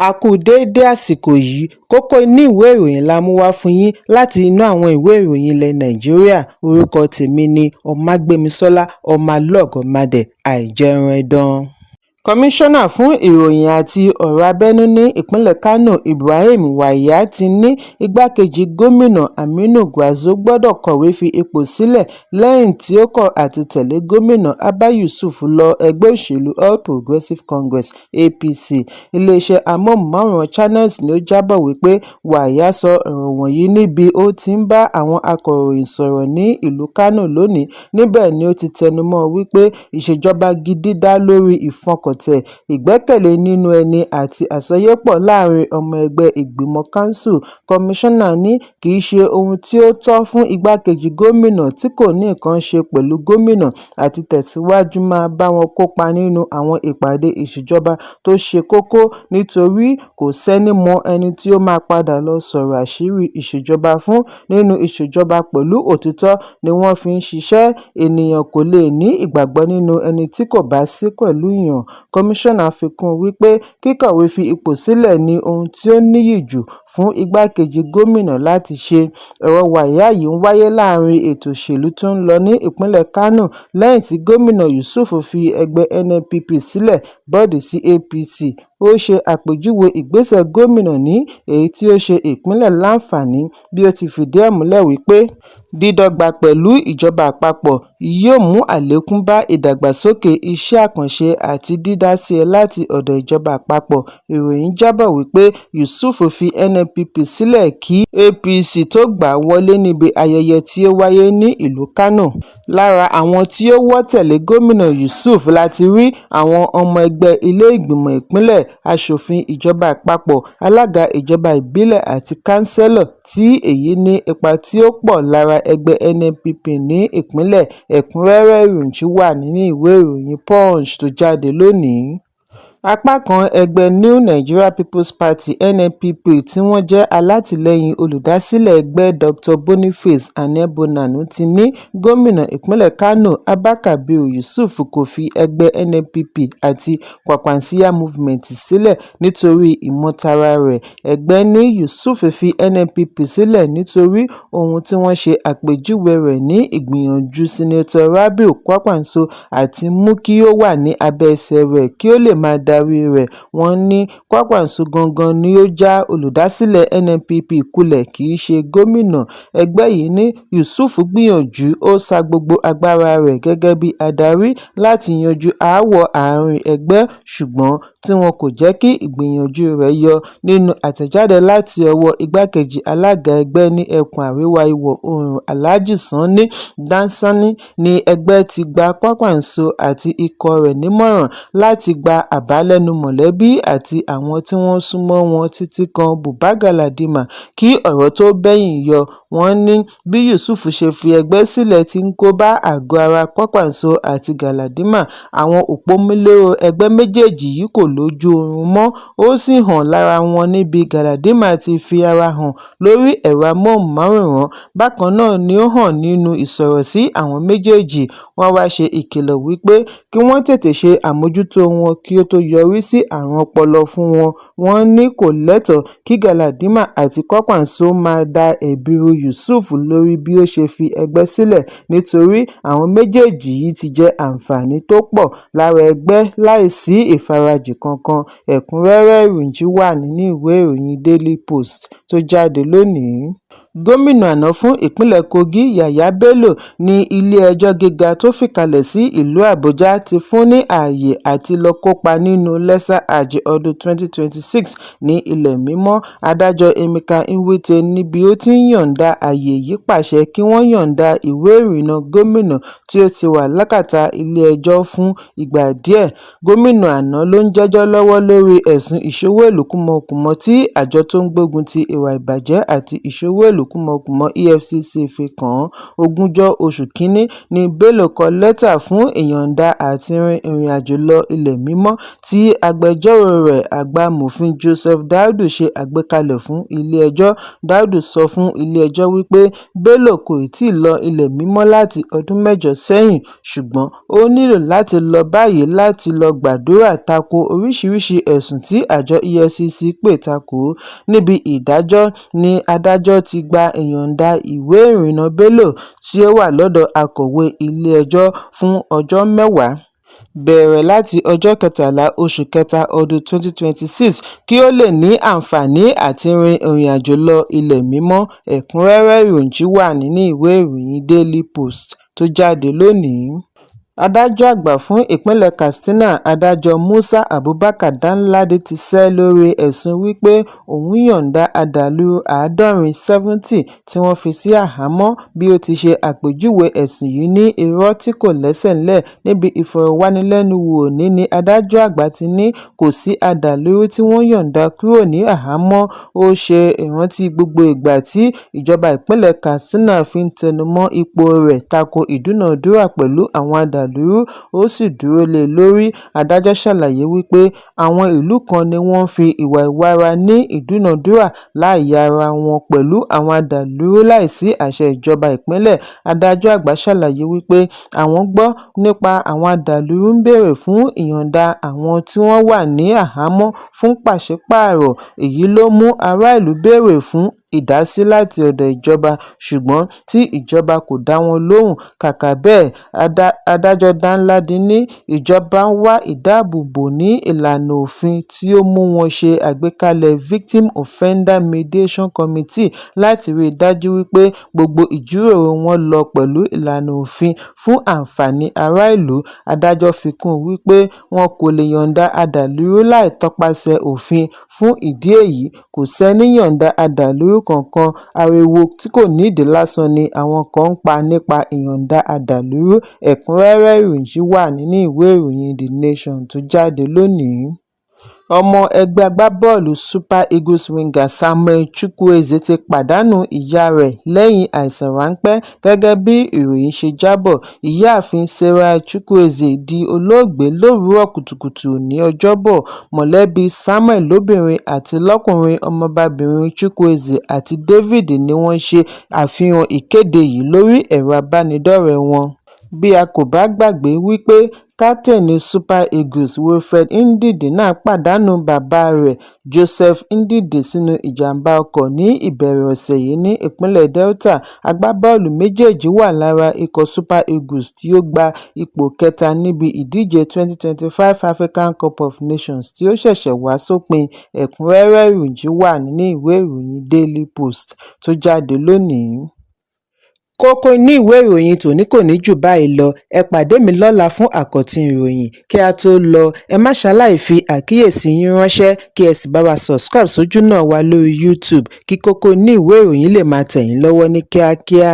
A kú déédé àsìkò yìí. Kókó inú ìwé ìròyìn la mú wá fún yín láti inú àwọn ìwé ìròyìn ilẹ̀ Nàìjíríà. Orúkọ tèmi ni Ọmágbémisọ́lá Ọmọlọ́gọ̀mádé Àìjẹunẹdàn. Kọmíṣánná fún Ìròyìn àti Ọ̀rọ̀ Abẹ́nú ní ìpínlẹ̀ Kánò, Ibrahim Waiya, ti ní igbákejì gómìnà Aminu Gwarzo gbọdọ̀ kọ̀wé fi ipò sílẹ̀ lẹ́yìn tí ó kọ̀ àti tẹ̀lé Gómìnà Abba Yusuf lọ ẹgbẹ́ òṣèlú All Progressive Congress (APC). Iléeṣẹ́ amóhùnmáwòrán Channels ni ó jábọ̀ wípé Waiya sọ ọ̀rọ̀ wọ̀nyí níbi ó ti ń bá àwọn akọ̀ròyìn sọ̀rọ̀ ní ìlú Kánò lónìí. Níbẹ̀ ni ó ti tẹnumọ́ wípé ìṣèjọba gidi dá lórí ìfọkàntẹ̀, ìgbẹ́kẹ̀lé nínú ẹni àti àsọyépọ̀ láàárín ọmọ ẹgbẹ́ ìgbìmọ̀ kánsù. Kọmíṣánná ní kì í ṣe ohun tí ó tọ́ fún igbákejì gómìnà tí kò ní nǹkan ṣe pẹ̀lú gómìnà àti tẹ̀síwájú máa bá wọn kópa nínú àwọn ìpàdé ìṣèjọba tó ṣe kókó nítorí kò sẹ́ni mọ ẹni tí ó máa padà lọ sọ̀rọ̀ àṣírí ìṣèjọba fún. Nínú ìṣèjọba pẹ̀lú òtítọ́ ni wọ́n fi ń ṣiṣẹ́, ènìyàn kò lè ní ìgbàgbọ́ nínú ẹni tí kò bá sí pẹ̀lú èèyàn. Kọmíṣánná fi kún un wípé kíkọ̀wé fi ipò sílẹ̀ ní ohun tí ó níyì jù fún igbákejì gómìnà láti ṣe. Ọ̀rọ̀ Waiya yìí ń wáyé láàárín ètò òṣèlú tó ń lọ ní ìpínlẹ̀ Kánò lẹ́yìn tí gómìnà Yusuf fi ẹgbẹ́ NNPP sílẹ̀ bọ́ọ̀dì sí APC. Ó ṣe àpèjúwe ìgbésẹ̀ gómìnà ní èyí tí ó ṣe ìpínlẹ̀ láǹfààní bí ó ti fìdí ẹ̀ múlẹ̀ wípé dídọ́gba pẹ̀lú ìjọba àpapọ̀ yóò mú àlékún bá ìdàgbàsókè iṣẹ́ àkànṣe àti dídásí láti ọ̀dọ̀ ìjọba àpapọ̀. Ìròyìn jábọ̀ wípé Yusuf fi NNPP sílẹ̀ kí APC tó gbà á wọlé níbi ayẹyẹ tí ó wáyé ní ìlú Kánò. Lára àwọn tí ó wọ́ tẹ̀lé gómìnà Yusuf la ti rí àwọn ọmọ ẹgbẹ́ ilé ìgbìmọ̀ ìpínlẹ̀, aṣòfin ìjọba àpapọ̀, alága ìjọba ìbílẹ̀ àti kánsílọ̀ tí èyí ní ipa tí ó pọ̀ lára ẹgbẹ́ NNPP ní ìpínlẹ̀. Ẹ̀kúnrẹ́rẹ́ ìròyìn wà nínú ìwé ìròyìn Punch tó jáde lónìí. Apá kan ẹgbẹ́ New Nigeria Peoples Party (NNPP) tí wọ́n jẹ́ alátìlẹ́yìn olùdásílẹ̀ ẹgbẹ́ Dr Boniface Aniebonam ti ní gómìnà ìpínlẹ̀ Kánò Abba Kabir Yusuf kò fi ẹgbẹ́ NNPP àti Kwankwasiyya Movement sílẹ̀ nítorí ìmọ̀tara rẹ̀. Ẹgbẹ́ ní Yusuf fi NNPP sílẹ̀ nítorí ohun tí wọ́n ṣe àpèjúwe rẹ̀ ní ìgbìyànjú Senator Rabiu Kwankwaso àti mú kí ó wà ní abẹ́ ẹsẹ̀ rẹ̀ kí ó lè máa darí rẹ̀. Wọ́n ní Kwankwaso gangan ni ó já olùdásílẹ̀ NNPP kulẹ̀, kì í ṣe gómìnà. Ẹgbẹ́ yìí ní Yusuf gbìyànjú, ó sa gbogbo agbára rẹ̀ gẹ́gẹ́ bí adarí láti yanjú aáwọ̀ àárín ẹgbẹ́, ṣùgbọ́n tí wọn kò jẹ́ kí ìgbìyànjú rẹ̀ yọ. Nínú àtẹ̀jáde láti ọwọ́ igbákejì alága ẹgbẹ́ ní ẹkùn àríwá ìwọ̀-oòrùn Alhaji Sani Dansani ní ẹgbẹ́ ti gba Kwankwaso àti ikọ̀ rẹ̀ nímọ̀ràn láti gba àbá lẹ́nu mọ̀lẹ́bí àti àwọn tí wọ́n sún mọ́ wọn títí kan Buba Galadima kí ọ̀rọ̀ tóó bẹ́yìn yọ. Wọ́n ní bí Yusuf ṣe fi ẹgbẹ́ sílẹ̀ tí ń kó bá àgọ́ ara Kwankwaso àti Galadima. Àwọn òpómúléró ẹgbẹ́ méjèèjì yìí kò lójú oorun mọ́, ó sì hàn lára wọn níbi Galadima ti fi ara hàn lórí ẹ̀rọ amóhùnmáwòrán. Bákan náà ni ó hàn nínú ìsọ̀rọ̀ sí àwọn méjèèjì. Wọ́n wá ṣe ìkìlọ̀ wípé kí wọ́n tètè ṣe àmójútó wọn kí ó tó yọrí sí àrùn ọpọlọ fún wọn. Wọ́n ní kò lẹ́tọ̀ọ́ kí Galadima àti Kwankwaso máa da ẹ̀bi ru Yusuf lórí bí ó ṣe fi ẹgbẹ́ sílẹ̀ nítorí àwọn méjèèjì yìí ti jẹ àǹfààní tó pọ̀ lára ẹgbẹ́ láì sí ìfarajìn kankan. Ẹ̀kúnrẹ́rẹ́ ìròyìn wà nínú ìwé ìròyìn Daily Post tó jáde lónìí. Gómìnà àná fún ìpínlẹ̀ Kogi, Yahaya Bello, ní ilé-ẹjọ́ gíga tó fìkàlẹ̀ sí ìlú Àbújá ti fún ní ààyè àti lọ́ọ́ kópa nínú Lesa Hajj ọdún 2026 ní ilẹ̀ mímọ́. Adájọ́ Emeka Nwite, níbi ó ti ń yọ̀ǹda ààyè yìí, pàṣẹ kí wọ́n yọ̀ǹda ìwé ìrìnnà gómìnà tí ó ti wà lákàtà ilé-ẹjọ́ fún ìgbà díẹ̀. Gómìnà àná ló ń jẹ́jọ́ lọ́wọ́ lórí ẹ̀sùn ìṣowó-ìlú kúmọkùmọ tí àjọ tó ń gbógun ti ìwà ìbàjẹ́ àti ìṣòwò ìlú kúmọkùmọ EFCC fi kàn án. Ogúnjọ́ oṣù kínní ní Bello kọ lẹ́tà fún ìyọ̀ǹda àti rin ìrìnàjò lọ ilẹ̀ mímọ́ tí agbẹjọ́rò rẹ̀ àgbà Mòfin Joseph Daudu ṣe àgbékalẹ̀ fún ilé-ẹjọ́. Daudu sọ fún ilé-ẹjọ́ wípé Bello kò tíì lọ ilẹ̀ mímọ́ láti ọdún 8 sẹ́yìn, ṣùgbọ́n ó nílò láti lọ báyìí láti lọ gbàdúrà tako oríṣiríṣii ẹ̀sùn tí àjọ EFCC pè takò ó. Níbi ìdájọ́ ní adájọ́ ti gba ìyọ̀ǹda ìwé ìrìnnà Bello tí ó wà lọ́dọ̀ akọ̀wé ilé-ẹjọ́ fún ọjọ́ 10, bẹ̀rẹ̀ láti ọjọ́ 13 oṣù kẹta ọdún 2026, kí ó lè ní àǹfààní àti rin ìrìnàjò lọ ilẹ̀ mímọ́. Ẹ̀kúnrẹ́rẹ́ ìròyìn yìí wà nínú ìwé ìròyìn Daily Post tó jáde lónìí. Adájọ́ àgbà fún ìpínlẹ̀ Katsina, Adájọ́ Musa Abubakar Danladi ti sẹ́ lórí ẹ̀sùn wípé òun yọ̀ǹda adàlúrú 70 70 tí wọ́n fi sí àhámọ́, bí ó ti ṣe àpèjúwe ẹ̀sùn yìí ní irọ́ tí kò lẹ́sẹ̀ nílẹ̀. Níbi ìfọ̀rọ̀wánilẹ́nuwò òní ní adájọ́ àgbà ti ní kò sí adàlúrú tí wọ́n yọ̀ǹda kúrò ní àhámọ́. Ó ṣe ìrántí gbogbo ìgbà tí ìjọba ìpínlẹ̀ Katsina fi ń tẹnumọ́ ipò rẹ̀ tako ìdúnàádúrà pẹ̀lú àwọn adàlúrú, ó sì dúró lé e lórí. Adájọ́ ṣàlàyé wípé àwọn ìlú kan ni wọ́n ń fi ìwà ìwára ní ìdúnàádúrà láàyè ara wọn pẹ̀lú àwọn adàlúrú láìsí àṣẹ ìjọba ìpínlẹ̀. Adájọ́ àgbà ṣàlàyé wípé àwọn gbọ́ nípa àwọn adàlúrú ń béèrè fún ìyọ̀ǹda àwọn tí wọ́n wà ní àhámọ́ fún pàṣípààrọ̀, èyí ló mú ará ìlú béèrè fún ìdásí láti ọ̀dọ̀ ìjọba, ṣùgbọ́n tí ìjọba kò dá wọn lóhùn. Kàkà bẹ́ẹ̀, adájọ́ Danladi ní ìjọba ń wá ìdáàbòbò ní ìlànà òfin tí ó mú wọn ṣe àgbékalẹ̀ Victim Offender Mediation Committee láti rí i dájú wípé gbogbo ìjíròrò wọn lọ pẹ̀lú ìlànà òfin fún àǹfààní ará ìlú. Adájọ́ fi kún un wípé wọn kò lè yọ̀ǹda adàlúrú láì tọpasẹ̀ òfin, fún ìdí èyí kò sẹ́ni yọ̀ǹda adàlúrú kankan, ariwo tí kò nídìí lásán ni àwọn kan ń pa nípa ìyọ̀ǹda adàlúrú. Ẹ̀kúnrẹ́rẹ́ ìròyìn yìí wà nínú ìwé ìròyìn The Nation tó jáde lónìí. Ọmọ ẹgbẹ́ agbábọ́ọ̀lù Super Eagles winger Samuel Chukwueze ti pàdánù ìyá rẹ̀ lẹ́yìn àìsàn ráńpẹ́, gẹ́gẹ́ bí ìròyìn ṣe jábọ̀. Ìyáàfin Sarah Chukwueze di olóògbé lówùúrọ̀ kùtùkùtù òní Ọjọ́bọ̀. Mọ̀lẹ́bí Samuel lóbìnrin àti lọ́kùnrin, ọmọbabìnrin Chukwueze àti David ni wọ́n ṣe àfihàn ìkéde yìí lórí ẹ̀rọ ìbánidọ́rẹ̀ẹ́ wọn. Bí a kò bá gbàgbé wípé káptéénì Super Eagles Wilfred Ndidi náà pàdánù bàbá rẹ̀ Joseph Ndidi sínú ìjàm̀bá ọkọ̀ ní ìbẹ̀rẹ̀ ọ̀sẹ̀ yìí ní ìpínlẹ̀ Delta. Agbábọ́ọ̀lù méjèèjì wà lára ikọ̀ Super Eagles tí ó gba ipò kẹta níbi ìdíje 2025 Africa Cup of Nations tí ó ṣẹ̀ṣẹ̀ wá sópin. Ẹ̀kúnrẹ́rẹ́ ìròyìn yìí wà nínú ìwé ìròyìn Daily Post tó jáde lónìí. Kókó inú ìwé ìròyìn tòní kò ní jù báyìí lọ. Ẹ pàdé mi lọ́la fún àkọ́tún ìròyìn. Kí a tó lọ, ẹ má ṣaláì fi àkíyèsí yín ránṣẹ́, kí ẹ sì bá wa subscribe sójúnà wa lórí YouTube kí kókó inú ìwé ìròyìn lè máa tẹ̀ yín lọ́wọ́ ní kíákíá.